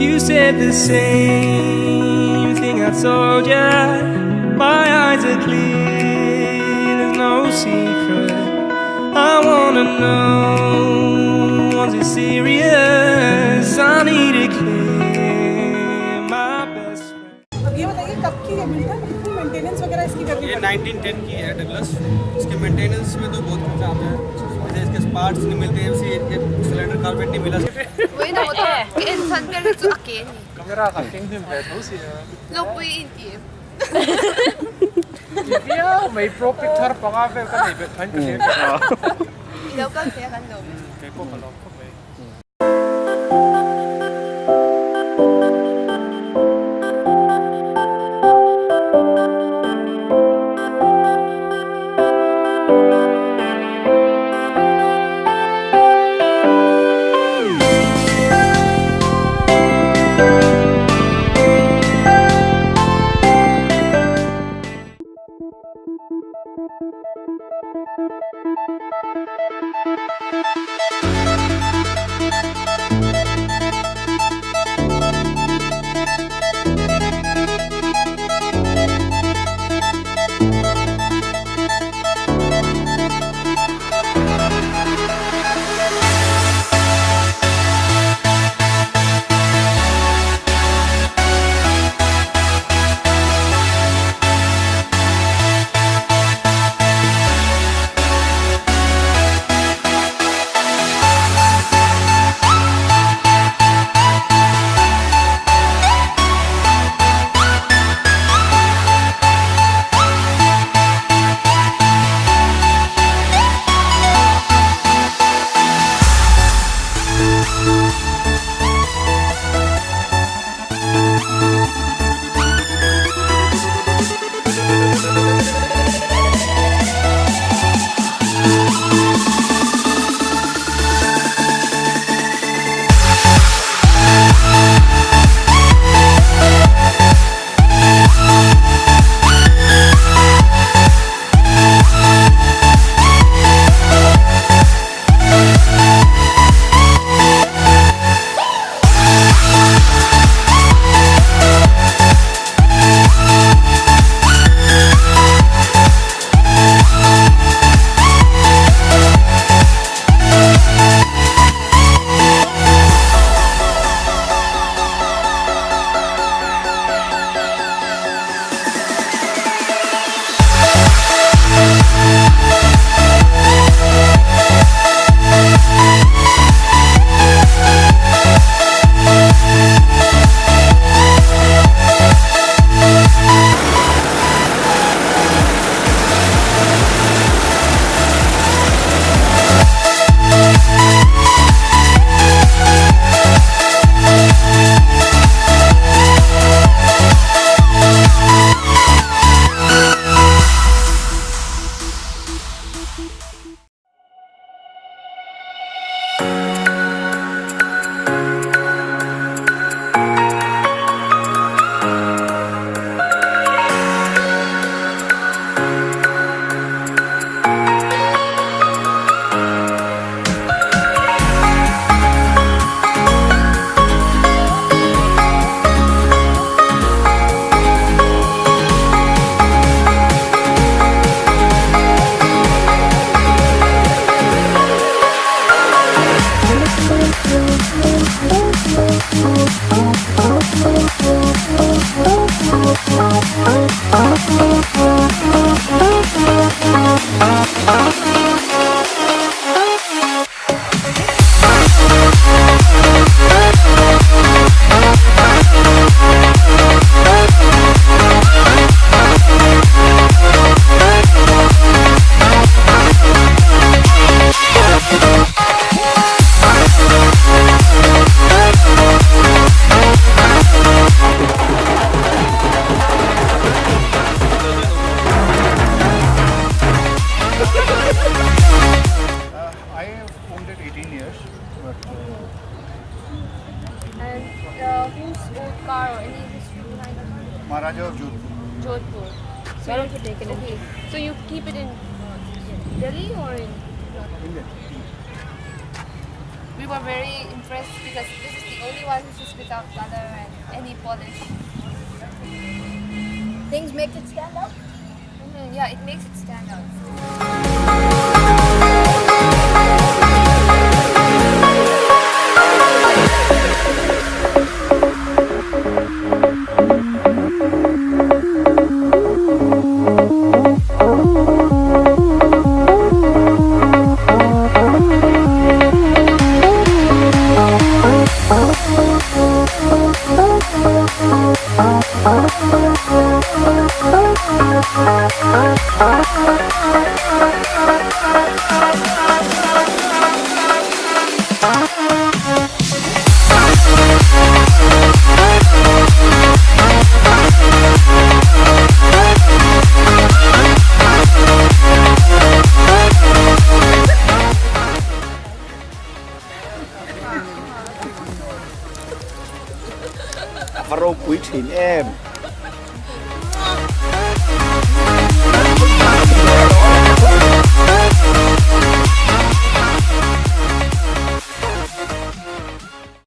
You said the same thing I told ya. My eyes are clear, there's no secret. I wanna know, was it serious? I need it clear, my best friend. अब ये बताइए कब की है मिलता है, कितनी मेंटेनेंस वगैरह इसकी करनी ये पड़ती है? 1910 की है डगलस। इसके मेंटेनेंस में तो बहुत खर्चा आता है, जैसे इसके पार्ट्स नहीं मिलते हैं, उसी सिलेंडर कार्पेट नहीं मिला। I have owned it 18 years, but And whose old car or any history behind the car? Maharaja of Jodhpur. Jodhpur. So you taken it. Okay. So you keep it in Delhi or in? India. We were very impressed because this is the the only one which is without color and any polish. Things make it stand out? Yeah, it makes it stand out. A va ropui thin em.